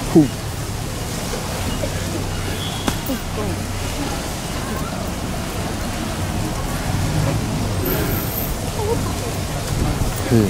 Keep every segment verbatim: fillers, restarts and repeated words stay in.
Pū. Pū.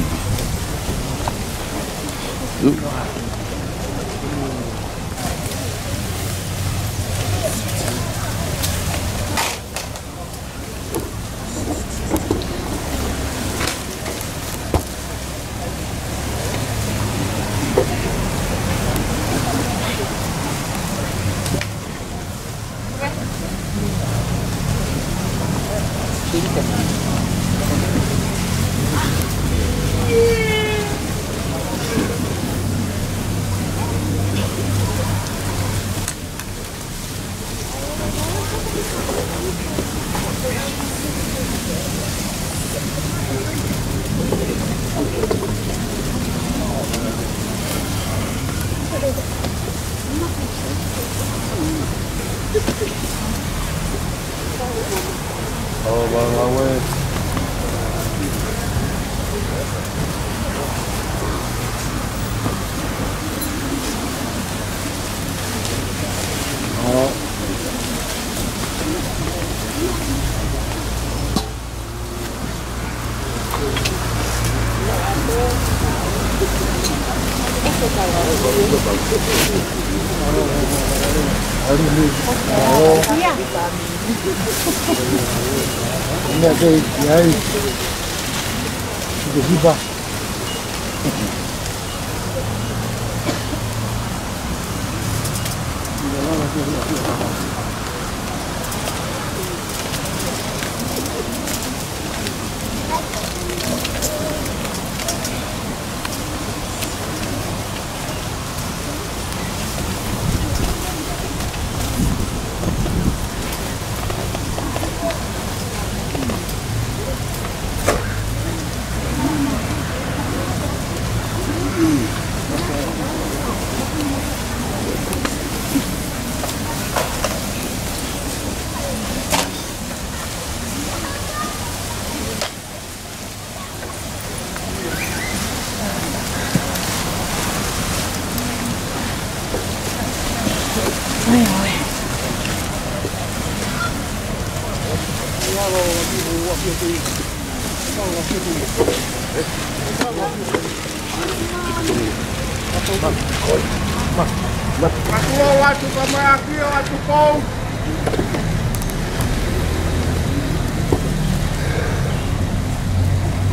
Matuʻo atu ka mai ʻaki ʻo atu pou.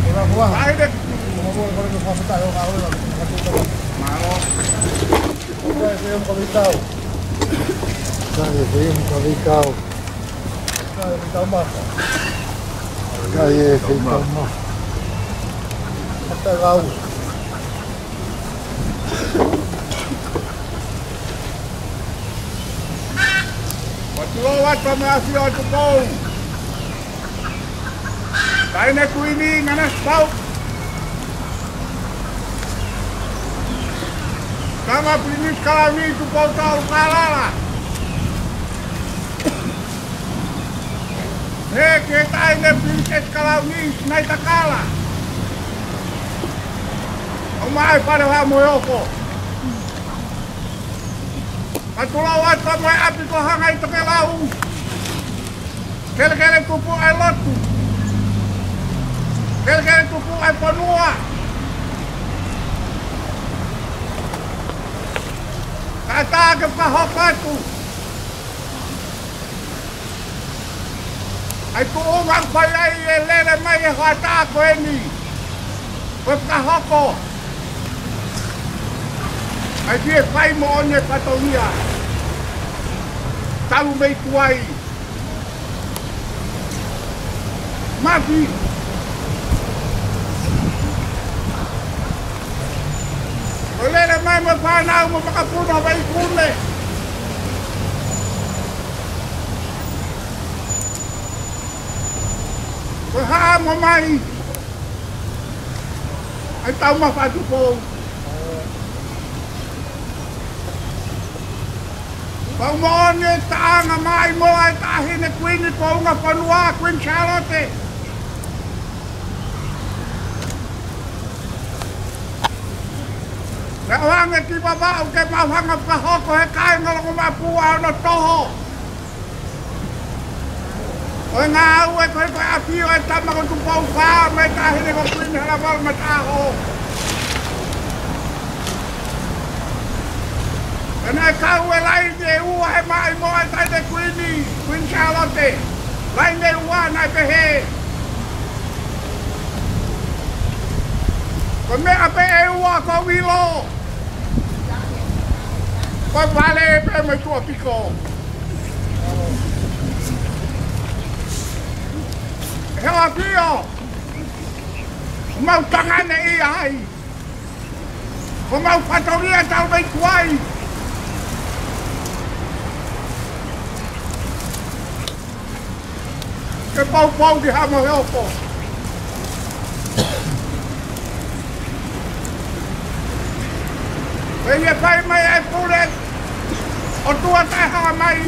Ora kua. Ai de. Mālō. Kai e feʻiu ka vikau. Kai e feʻiu ka vikau. Kai e feʻiu ka vikau. Kai e feʻiu ka vikau. Matuʻo atu ka mai ʻaki ʻo atu pou. Taʻahine Kuini Nanasipauʻu. Tama Pilinisi Kalauni Tupou Taulakālala. Pehē ki he taʻahine Pilinisi Kalauni Sinaitakala. ʻOmai fale ha mo e oko. Ka tulou atu mo e ʻapi ko Hangaitokelau. Kelekele tupu ʻa e lotu. Kelekele tupu ʻa e fonua. Ka ʻatā ke fakahoko atu ʻa e tuʻunga ʻoku fai ai e lele mai e hoʻatā ko eni. Ko e fakahoko ʻa e fie fai moʻoni e fatongia. Talu mei tuai. Mafi. Ko e lele mai mo e fānau mo e makapuna ʻo Vaikune. Ko e haʻamo mai ʻa e taumafa ʻa Tupou. Pau moʻoni e taʻanga mai mo e taʻahine Kuini Kounga Fonua, Kuini Sālote. Ko ʻOange ki Vavaʻu ke mau hanga fakahoko he kāinga Longomapua hono toho. Ko e ngāue ko ē ko e ʻafio ʻa e tama ko Tupou Fā mo e taʻahine ko Kuini Halavalu Mataʻaho. Pea naʻe kau e laine ʻe ua he maʻimoa ʻa e taʻahine kuini, Kuini Sālote. Laine ʻe ua naʻe pehē. Ko e meʻa pē ʻe ua ko Vilo. Ko e vale pē mo e tuʻapiko. He ʻafio, mau tanganeʻia ai. Ko homau fatongia tau mei tuai. Ke poupou ki Haʻa Moheofo. Pea ʻe fai mai e pule ʻo tuʻa taʻehāmai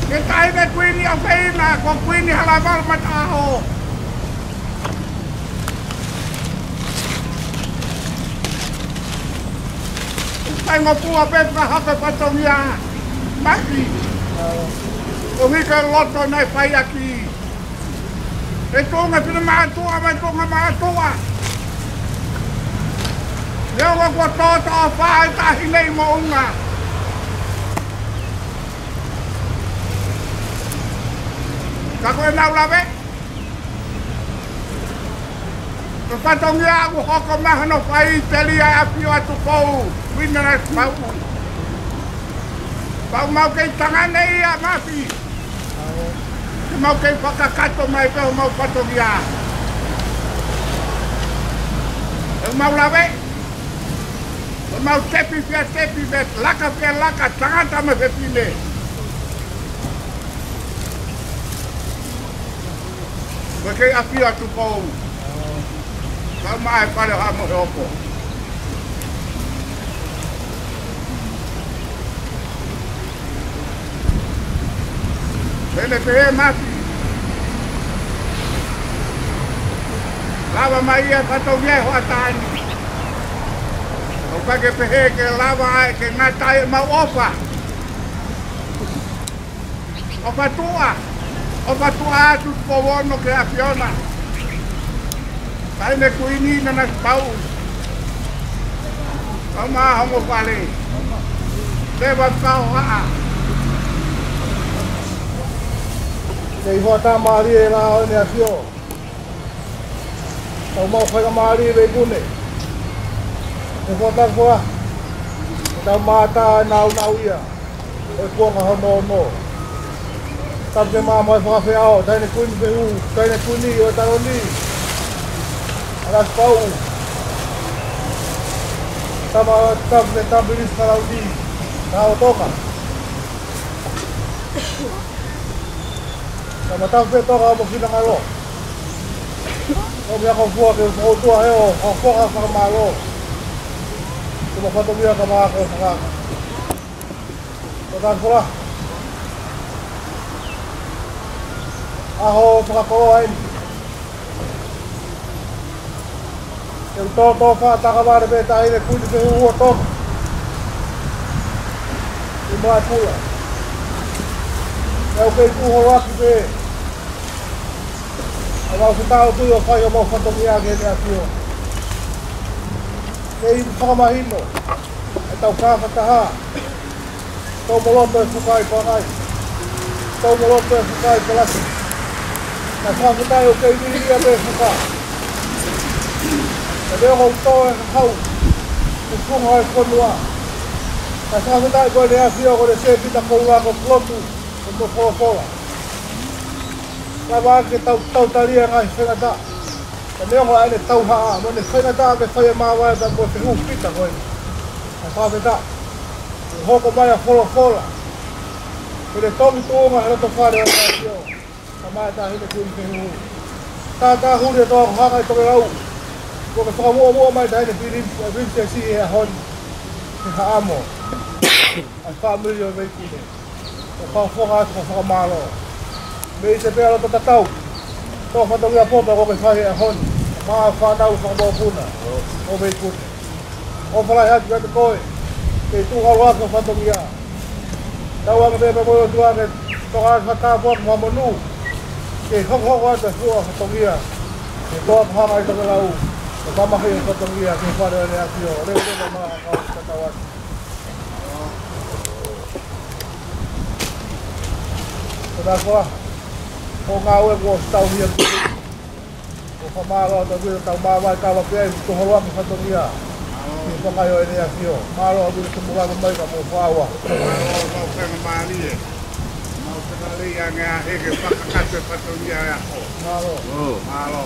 ki he taʻahine kuini ʻofeina ko Kuini Halavalu Mataʻaho. Faingofua pē fakahoko e fatongia Mafi. Koeʻuhi ko e loto naʻe fai ʻaki e tuʻunga finemātuʻa mo e tuʻunga mātuʻa. Neongo kuo tō toʻa fā e taʻahine ʻi Moʻunga. Ka ko ʻenau lave ko e fatongia ʻoku hoko mai hono fai telia e ʻafio ʻa Tupou, Kuini Nanasipauʻu. Pea mau kei tanganeʻia Mafi. Ke mau kei fakakakato mai pē homau fatongia. ʻOku mau lave, ʻoku mau tepi pea tepi, pea laka pea laka, tangata mo fefine. Ko e kei ʻafio ʻa Tupou. Kau mai e fale ʻo Haʻa Moheofo. Pea ne pehē Mafi. Lava mai ia fatongia e hoʻatā ni. ʻOku ʻikai ke pehē ke lava ai ke ngata ai ʻemau ʻofa. ʻOfa tuʻa, ʻofa tuʻa atu Tupou Ono ki he ʻAfiona. Taʻahine Kuini Nanasipauʻu. Kau mai homou fale. Leva kau haʻa. Kei hoʻatā mālie e lao ʻEne ʻAfio. Tau maʻu faingamālie mei Pune. He fōtafua. Tau mātā e nāunau ia. ʻO e kuonga hono ono. Tapu ke maʻu mai fakafeʻao, taʻahine kuini fehuhu, taʻahine kuini ʻo e taloni. ʻAnasipauʻu. Tama, tapu ke tapu lisi kalauni. Tau Tonga. Tama tapu ke Tonga mo finangalo. ʻOku ʻi ai ʻeku fua ke fakaʻutua he ʻo, ʻo foka fakamālō. Ke mo fatongia ka mā ko fakaka. Ko tā kola. ʻAho fakakoloa eni. Ke u tōtō faʻa taka vale pē taʻahine kuini fehuhu ʻo Tonga. ʻI Moʻakula. Ke u kei tuʻu holo ʻaki pē. ʻA mau fetaʻu tui ʻo fai ʻo mau fatongia ki heʻene ʻAfio. Kei fakamahino. ʻEtau fakataha. Tau moloto e fuka ʻi Pangai. Tau moloto e fuka ʻi Palasi. Naʻe fakafetaʻi ʻoku kei vili ia pē fuka. Ka leo hau tō e hau. He funga e fonua. Naʻe fakafetaʻi ko ʻene ʻAfio ko ʻene sēpita koula ko Pulotu. Ko mo folofola. Lava ke tau, tau talia ngaahi faingataʻa. Ka neongo ʻa ʻene tauhaʻa, mo ʻene faingataʻa ke fai e māvae pea mo e fehuhu pita ko ē. Naʻe fakafetaʻi. ʻO hoko mai ʻa Folofola. Ke ne toki tuʻunga he loto fale ʻo e ʻAfio. Ka mai taʻahine kuini fehuhu. Tātāhuli e toa ko hanga ʻi tokelau. Kuo ke fakamuʻomuʻa mai taʻahine pili, pili te si he ʻaho ni. He haʻamo. ʻA e fāmili ʻo e veikune. ʻO fakafofonga atu ko e fakamālō. Mei he pea loto tatau. Ko e fatongia poto kuo ke fai he ʻaho ni. Maʻa e fānau fakamokopuna. ʻO veikune. ʻOfa lahi atu kiate koe, ke tuʻu holo ʻaki ho fatongia. Tauange pē pea mo e ʻOtua ke toka atu ha tāpuaki mo ha monū, ke hokohoko atu e fua ho fatongia, ke toa pahanga ʻi tokelau, ke mamahi ho fatongia, ke fale ʻo e ʻEne ʻAfio, leveleva mai ʻa e kau tatau atu. Ko e ʻofa, ko e ngāue kuo tau hia ki ai. ʻOku fakamālō atu ʻa e tau māvae kava pē ai, tuʻu holo ʻaki ho fatongia. Ke fakaʻi ʻo e ʻEne ʻAfio. Mālō ʻaupito e tumuʻa mai ka mo faua. Mālō, mau fenga mālie. Mau fenga lei ange ʻa e heke fakakakato e fatongia e ako. Mālō. Mālō.